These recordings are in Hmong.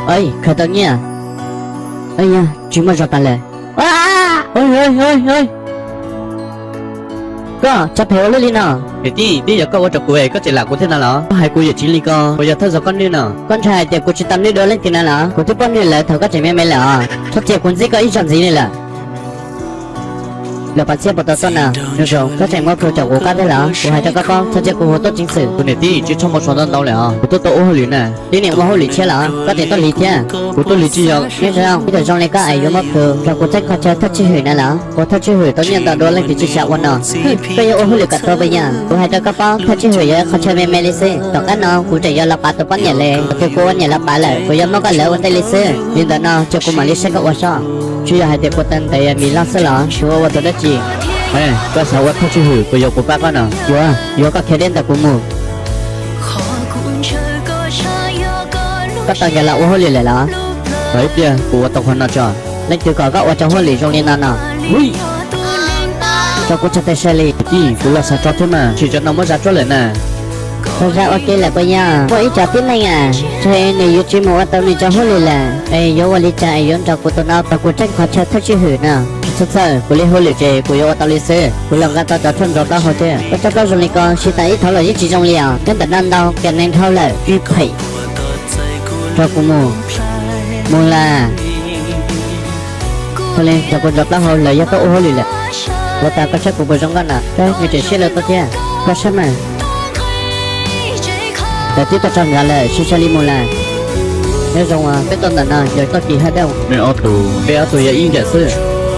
Khaws tau nyiaj. Yog tsis muaj zog tas lawm. Koj tso phem ua luaj li no. Niam tij, twb yog koj ua rau kuv es koj tseem lam kuv thiab no los? Koj hais kuv yawm txiv li ko, kuv yog thawj zaug koj nwj no. Koj ntshai hais tias kuv tsis tau nwj dua leej twg na los? Kuv twb pom nwj lawm thaum koj tseem me me lawm os. Txhob cia kuv ntxib koj ib zaug ntxiv li lawm. Lawv pas txhiab puas tau tuaj na? Nus zoo, koj tseem muab plhu caum kuv qab thiab los? Kuv hais rau koj paub, txhob cia kuv hu tuaj ceev xwm. Tus niam tij, tsis txhob muab suav ntau ntau lawm os, kuv twb tau ua hauj lwm na. Twb niam ua hauj lwm tshiab los koj tseem tuaj hliv thiab? Kuv tuaj hliv tsis yog. Neb zoo, ib tug zoo li koj es yuav muab plhu rau kuv txeeb qhov chaw thawj tswj hwm na los? Kuv thawj tswj hwm tau nyiaj ntau dua leej twg tsis xav ua no. Koj yuav ua hauj lwm kom tuag puas yog? Kuv hais rau koj paub, thawj tswj hwm yog qhov chaw me me li xwb. Tom qab no kuv tseem yog los pav tus poj niam li, thaum twg kuv ua niam los pav lawm kuv yuav muab koj lawv ua ntej li xwb. Li ntawd no cia kuv mam li saib koj ua so. Tsis yog hais tias kuv taw ntev mis loj xwb los? Kuv ua ua tus dab tsi? Koj xav ua thawj tswj hwm kuv yuav kuv pab koj no. Yuav, yuav koj khiav deb ntawm kuv mus. Koj tau ncaws los ua hauj lwm lawm los? Thaum ib pliag kuv ua tau qhov no tso. Leej twg kom koj ua cov hauj lwm zoo li no no? Rau kuv tso tes saw li. Tij, kuv los xav tso thiab mas, tsis tso no muab zab tsuab lawm na. Tau zab ua ke lawm puas yog? Muaj ib co tib neeg a, ntshe nws yuav tsis mus ua tau nws cov hauj lwm lawm es yuav ua li cas es yuav nrog kuv tus no kom kuv tseeb qhov chaw thawj tswj hwm no. Txhob txhawj, kuv li hauj lwm ces kuv yuav ua tau li xwb. Kuv los nqa tau cov tshuaj nrau taub hau thiab. Koj cov plaub zoo li ko, siv tas ib thaum los yeej tsis zoo li os. Nyob ntawm no ntau kiag neeg dhau lawm ib phem. Rau kuv mus. Mus las. Thaum li rau kuv nrau plaub hau lawm yog koj ua hauj lwm lawm. Ua tas koj saib kuv puas zoo nkauj na. Saib nws tseem siab lawv tuaj thiab. Koj saib mas. Lawv twb tuaj tso nrad lawm, sib saib li mus las. Nyob zoo, peb tuaj ntawm no yog tuaj kis haj dooj. Nej ob tug, peb ob tug yog ib yam xwb.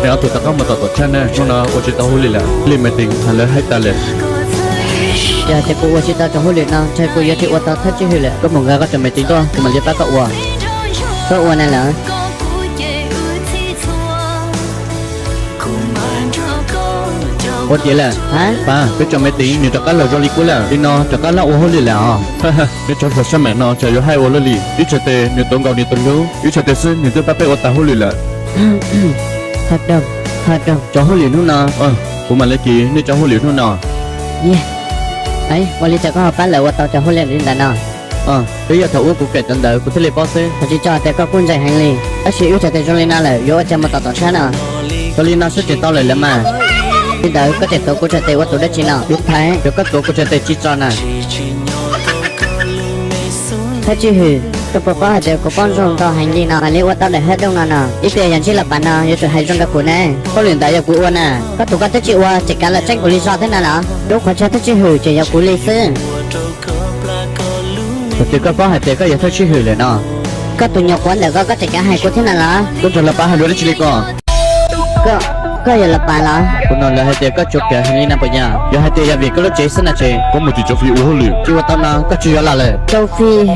Nej ob tug rov qab mus tom tom tshab na, hnub no ua tsis tau hauj lwm lawm. Li me tis hais lawv haib tas lawm. Yog tias kuv ua tsis tau cov hauj lwm no ntshe kuv yuav tsis ua tau thawj tswj hwm lawm. Koj mus nqa koj cov me tis tuaj, kuv mam li pab koj ua. Koj ua na lawm. Ua tiav lawm. Pab, peb cov me tis nws rov qab los zoo li qub lawm, li no rov qab laj ua hauj lwm lawm os. Peb cov hluas sab mam no tsam yuav haib ua luaj li. Ib txhais tes nws tuav nkaus nws tus hlub, ib txhais tes xwb nws twb pab peb ua tas hauj lwm lawm. Cov hauj lwm hnub no, kuv mam li kis nej cov hauj lwm hnub no. Ua li cas koj ho pab lawv ua tau cov hauj lwm li ntawd no? Twb yog thaum ub kuv kem cov ntawd kuv thiaj li paub xwb. Tsis tso tias koj kuj ntseeg heev li, tab sis wb txhais tes zoo li no lawm yuav ua cas mus tom tom tshab no. Ua li no xwb tseem tau lawm lawm mas. Li ntawd koj tseem tuav kuv txhais tes ua tus dab tsi no? Kuv thaiv, yog koj tuav kuv txhais tes tsis tso na. Thawj tswj hwm, koj puas paub hais tias kuv paub ntsoog ntau heev li no mam li ua tau daim haj dooj no no? Ib pliag yog ntsib los pas no yuav tsum hais zoo rau kuv ne. Hauj lwm ntawd yog kuv ua na, koj tus koj twb tsis ua tseem kav los tseeb kuv li zog thiab na los? Lub qhov chaw thawj tswj hwm ces yog kuv li xwb. Thaum twg koj paub hais tias koj yog thawj tswj hwm lawm no? Koj tus nyuam quav ntawm koj, koj tseem kav hais kuv thiab na los? Koj nrog los pas hais lus dab tsi li ko? Koj yog los pas los? Kuv hnov lawv hais tias koj tsuas kawm heev li na puas yog? Yog hais tias yog vim koj lub tsev xwb na ces koj mus tim Tsov Fij ua hauj lwm, tsis ua tau no koj tsis yuav los lawm. Tsov Fij.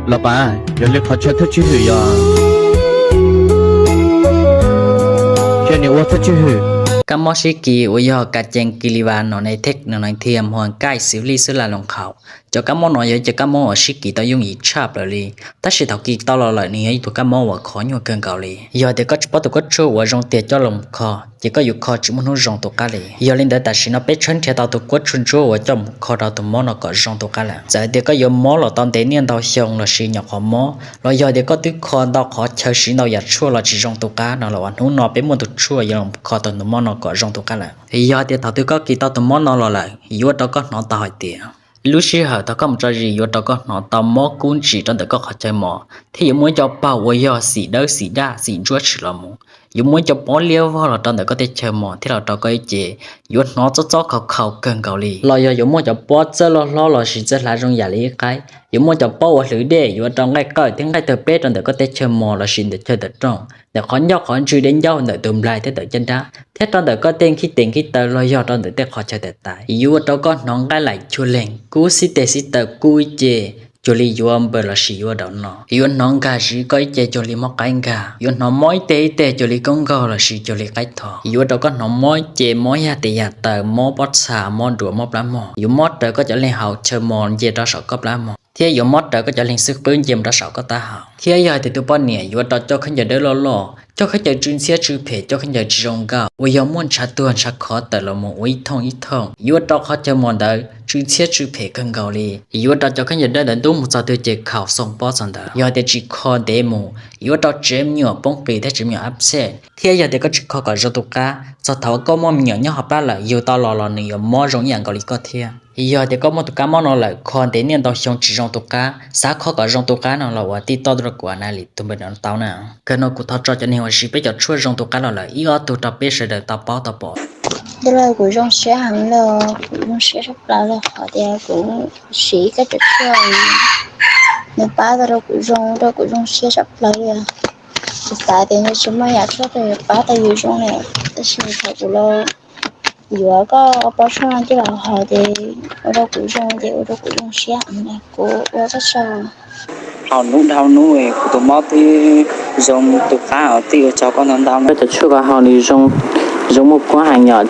Los pas, yog li qhov chaw thawj tswj hwm yog ces nws ua thawj tswj hwm. Kab mob sib kis uas yog ka cees kis li vas no ne thiab no ne thiaj muag kaij xws lij xwb la loo qhaum. Cov kab mob no yog cov kab mob uas sib kis tau yooj yim tshaj plaws li, tab sis thaum kis tau los lawm nws yog ib tug kab mob uas khov nyuaj kawg nkaus li. Yog tias koj tsis paub tus kuab tshuaj uas zoo tiag coj los kho, ces koj yuav kho tsis muaj hnub zoo tus qab li. Yog li ntawd tam sim no peb tshawb nrhiav tau tus kuab tshuaj ntsuab uas coj mus kho rau tus mob no kom zoo tus qab lawm. Txawm hais tias koj yuav mob los tau ntev niaj ntau xyoo lossis nyuam qhuav mob, los yog tias koj twb kho ntau qhov chaw siv ntau yam tshuaj los tsis zoo tus qab no los hnub no peb muaj tus tshuaj yuav los kho tau tus mob no kom zoo tus qab lawm. Yog tias thaum twg koj kis tau tus mob no los lawm, yuav ua rau koj hnov tau hais tias lub sij hawm thaum koj mus tso zis yuav rau koj hnov tau mob kub ntsim rau ntawm koj qhov chaw mos, thiab yuav muaj ib co paug uas yog xim dawb xim daj xim ntsuab tshwm los mus. Yuav muaj ib co pob liab vog los rau ntawm koj tej chaw mos thiab los rau koj ib ce, yuav hnov txob txob khaus khaus kawg nkaus li. Los yog yuav muaj cov pob txawj loj hlob lossis txawj hlav zoo yam li ib qaib. Yuav muaj cov pob uas hlwv dej yuav rau nqaij qawj thiab nqaij tawg peb rau ntawm koj tej chaw mos lossis ntawm chaw tawm rooj, ntawm qhov ncauj qhov ntswg, dej ncauj, ntawm tus nplaig thiab ntawm caj nrab, thiab rau ntawm koj tej nkhib tes nkhib taw los yog rau ntawm tej qhov chaw tais tais. Yuav ua rau koj hnov nqaij laim cuag leeg, kub xib teg xib taw, kub ib ce, cuag li yuav npaws lossis yuav daus no. Yuav hnov nkag zis koj ib ce cuag li mob qaib nkag. Yuav hnov mob ib teg ib teg cuag li koob nkaug lossis cuag li qaib tho. Yuav ua rau koj hnov mob ib ce, mob yaj tes yaj taw, mob pob txha, mob duav, mob plab mog. Yuav mob raws koj cov leeg hauv chaw mos nce rau saum koj plab mog, thiab yuav mob raws koj cov leeg xwb qwb nce mus rau saum koj taub hau. Thiab yog hais tias tus poj niam yuav rau cov khaub ncaws dawb loj loj, cov khaub ncaws tsw ntxhiab tsw phem, cov khaub ncaws tsis zoo nkauj uas yog muaj ntshav tuag ntshav khov tawm los mus ua ib thooj ib thooj, yuav rau qhov chaw mos ntawd tsw ntxhiab tsw phem kawg nkaus li. Yuav rau cov khaub ncaws dawb ntawd ntub mus txog twg ces khaum xoo pob txog ntawd. Yog tias tsis kho ntev mus yuav rau tsev me nyuam poob qis thiab tsev me nyuam ab xej. Thiab yog tias koj tsis kho kom zoo tus qab, txog thaum koj muaj me nyuam nyob hauv plab lawm yug tau los los nws yuav mob zoo ib yam nkaus li koj thiab. Yog tias koj muaj tus kab mob no lawm, kho ntev niaj ntau xyoo tsis zoo tus qab, xav kho kom zoo tus qab no los ua tij toj rau kuv a na li tus npe no tau na. Kawg no kuv thov tso cov neeg uas siv peb cov tshuaj zoo tus qab los lawm ib ob tug rau peb sawv daws tau paub tau pom. Tus lawm kuv zoo siab heev los kuv zoo siab tshaj plaws li qhov tias kuv siv kab cov tshuaj nws pab tau rau kuv zoo, rau kuv zoo siab tshaj plaws li. Kuv xav tias nws tsis muaj yam tshuaj twg pab tau yus zoo li, tab sis thaum kuv los yuav koj pob tshuaj no coj los haus ces ua rau kuv zoo, ces ua rau kuv zoo siab, kuv ua txoj sa. Haus hnub dhau hnub kuv tus mob twb zoo tus qab, tij ua tsaug koj ntau ntau. Koj cov tshuaj koj haus nws zoo, zoo muaj kuab heev yom.